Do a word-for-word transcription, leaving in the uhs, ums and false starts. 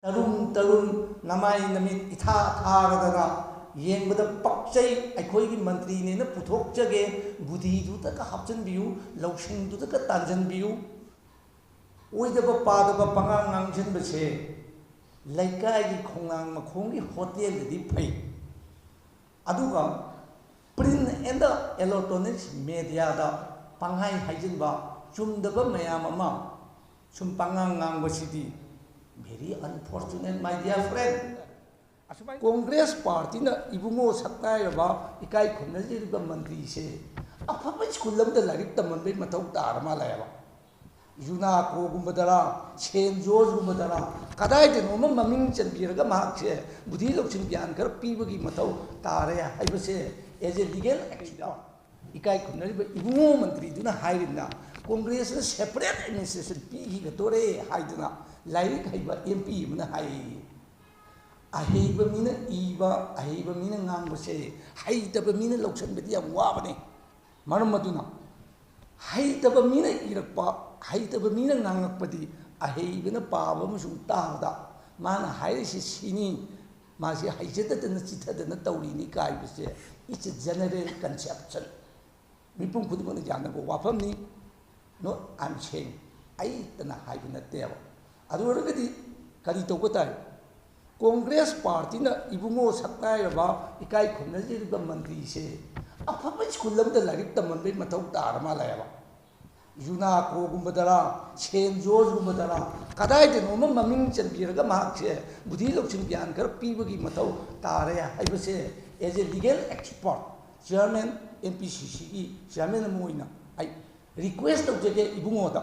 ꯇꯔꯨꯝ ꯇꯔꯨꯝ, ꯅꯃꯥꯏ ꯅꯃꯤꯠ ꯏꯊꯥ ꯊꯥꯔꯗꯅ ꯌꯦꯡꯕꯗ ꯄꯛꯆꯩ꯫ ꯑꯩꯈꯣꯏꯒꯤ ꯃꯟꯇ꯭ꯔꯤꯅꯦꯅ ꯄꯨꯊꯣꯛꯆꯒꯦ꯫ ꯕꯨꯙꯤꯗꯨꯗꯒ ꯍꯥꯞꯆꯤꯟꯕꯤꯌꯨ, ꯂꯧꯁꯤꯡꯗꯨꯗꯒ ꯇꯥꯟꯁꯤꯟꯕꯤꯌꯨ꯫ ꯑꯣꯏꯗꯕ ꯄꯥꯗꯕ ꯄꯉꯥꯡ ꯉꯥꯡꯁꯤꯟꯕꯁꯦ ꯂꯩꯀꯥꯏꯒꯤ ꯈꯣꯡꯅꯥꯡ ꯃꯈꯣꯡꯒꯤ ꯍꯣꯇꯦꯜꯗꯗꯤ ꯐꯩ, ꯑꯗꯨꯒ print and electronics mediaꯗ ꯄꯪꯍꯥꯏ ꯍꯥꯏꯖꯤꯟꯕ, ꯆꯨꯝꯗꯕ ꯃꯌꯥꯝ ꯑꯃ ꯁꯨꯝ ꯄꯉꯥꯡ ꯉꯥꯡꯕꯁꯤꯗꯤ very unfortunate, my dear friend꯫ Congress ꯄꯥꯔꯇꯤꯅ ꯏꯕꯨꯡꯉꯣ ꯁꯛꯅꯥꯏꯔꯕ, ꯏꯀꯥꯏ ꯈꯨꯝꯅꯖꯔꯤꯕ ꯃꯟꯇ꯭ꯔꯤꯁꯦ ꯑꯐꯕ ꯁ꯭ꯀꯨꯜ ꯑꯃꯗ ꯂꯥꯏꯔꯤꯛ ꯇꯝꯍꯟꯕꯩ ꯃꯊꯧ ꯇꯥꯔ ꯃꯥꯜꯂꯦꯕ꯫ ꯌꯨꯅꯥꯀꯣꯒꯨꯝꯕꯗꯔ, ꯁꯦꯟ ꯖꯣꯔꯖꯒꯨꯝꯕꯗꯔ, ꯀꯗꯥꯏꯗꯅꯣꯃ ꯃꯃꯤꯡ ꯆꯟꯕꯤꯔꯒ ꯃꯍꯥꯛꯁꯦ ꯕꯨꯙꯤ ꯂꯧꯁꯤꯡ ꯒ꯭ꯌꯥꯟ ꯈꯔ ꯄꯤꯕꯒꯤ ꯃꯊꯧ ꯇꯥꯔꯦ ꯍꯥꯏꯕꯁꯦ, as a legal expert, ꯏꯀꯥꯏ ꯈꯨꯝꯅꯔꯤꯕ ꯏꯕꯨꯡꯉꯣ ꯃꯟꯇ꯭ꯔꯤꯗꯨꯅ ꯍꯥꯏꯔꯤꯕꯅ, ꯀꯣꯡꯒ꯭ꯔꯦꯁꯅ separate administration ꯄꯤꯈꯤꯒꯗꯣꯔꯦ ꯍꯥꯏꯗꯨꯅ ꯂꯥꯏꯔꯤꯛ ꯍꯩꯕ M P ꯑꯃꯅ ꯍꯥꯏ꯫ ꯑꯍꯩꯕ ꯃꯤꯅ ꯏꯕ, ꯑꯍꯩꯕ ꯃꯤꯅ ꯉꯥꯡꯕꯁꯦ ꯍꯩꯇꯕ ꯃꯤꯅ ꯂꯧꯁꯟꯕꯗꯤ ꯌꯥꯝ ꯋꯥꯕꯅꯤ꯫ ꯃꯔꯝ ꯑꯗꯨꯅ ꯍꯩꯇꯕ ꯃꯤꯅ ꯏꯔꯛꯄ, ꯍꯩꯇꯕ ꯃꯤꯅ ꯉꯥꯡꯉꯛꯄꯗꯤ ꯑꯍꯩꯕꯅ ꯄꯥꯕ ꯑꯃꯁꯨꯡ ꯇꯥꯕꯗ ꯃꯥꯅ ꯍꯥꯏꯔꯤꯁꯤ ꯁꯤꯅꯤ, ꯃꯥꯁꯤ ꯍꯩꯖꯗꯗꯅ ꯆꯤꯊꯗꯅ ꯇꯧꯔꯤꯅꯤ ꯀꯥꯏꯕꯁꯦ, it's a general conception꯫ ꯃꯤꯄꯨꯝ ꯈꯨꯗꯤꯡꯃꯛꯅ ꯌꯥꯅꯕ ꯋꯥꯐꯝꯅꯤ꯫ No, I am saying, ꯑꯩꯇꯅ ꯍꯥꯏꯕ ꯅꯠꯇꯦꯕ꯫ ꯑꯗꯨ ꯑꯣꯏꯔꯒꯗꯤ ꯀꯔꯤ ꯇꯧꯕ ꯇꯥꯏ? ꯀꯣꯡꯒ꯭ꯔꯦꯁ ꯄꯥꯔꯇꯤꯅ ꯏꯕꯨꯡꯉꯣ ꯁꯛꯅꯥꯏꯔꯕ, ꯏꯀꯥꯏ ꯈꯨꯝꯅꯖꯔꯤꯕ ꯃꯟꯇ꯭ꯔꯤꯁꯦ ꯑꯐꯕ ꯁ꯭ꯀꯨꯜ ꯑꯃꯗ ꯂꯥꯏꯔꯤꯛ ꯇꯝꯍꯟꯕꯩ ꯃꯊꯧ ꯇꯥꯔ ꯃꯥꯜꯂꯦꯕ꯫ ꯌꯨꯅꯥꯀꯣꯒꯨꯝꯕꯗꯔ, ꯁꯦꯟ ꯖꯣꯔꯖꯒꯨꯝꯕꯗꯔ, ꯀꯗꯥꯏꯗꯅꯣꯃ ꯃꯃꯤꯡ ꯆꯟꯕꯤꯔꯒ ꯃꯍꯥꯛꯁꯦ ꯕꯨꯙꯤ ꯂꯧꯁꯤꯡ ꯒ꯭ꯌꯥꯟ ꯈꯔ ꯄꯤꯕꯒꯤ ꯃꯊꯧ ꯇꯥꯔꯦ ꯍꯥꯏꯕꯁꯦ, as a legal expert, chairman, M P C Cꯒꯤ chairman ꯑꯃ ꯑꯣꯏꯅ ꯑꯩ request ꯇꯧꯖꯒꯦ ꯏꯕꯨꯡꯉꯣꯗ꯫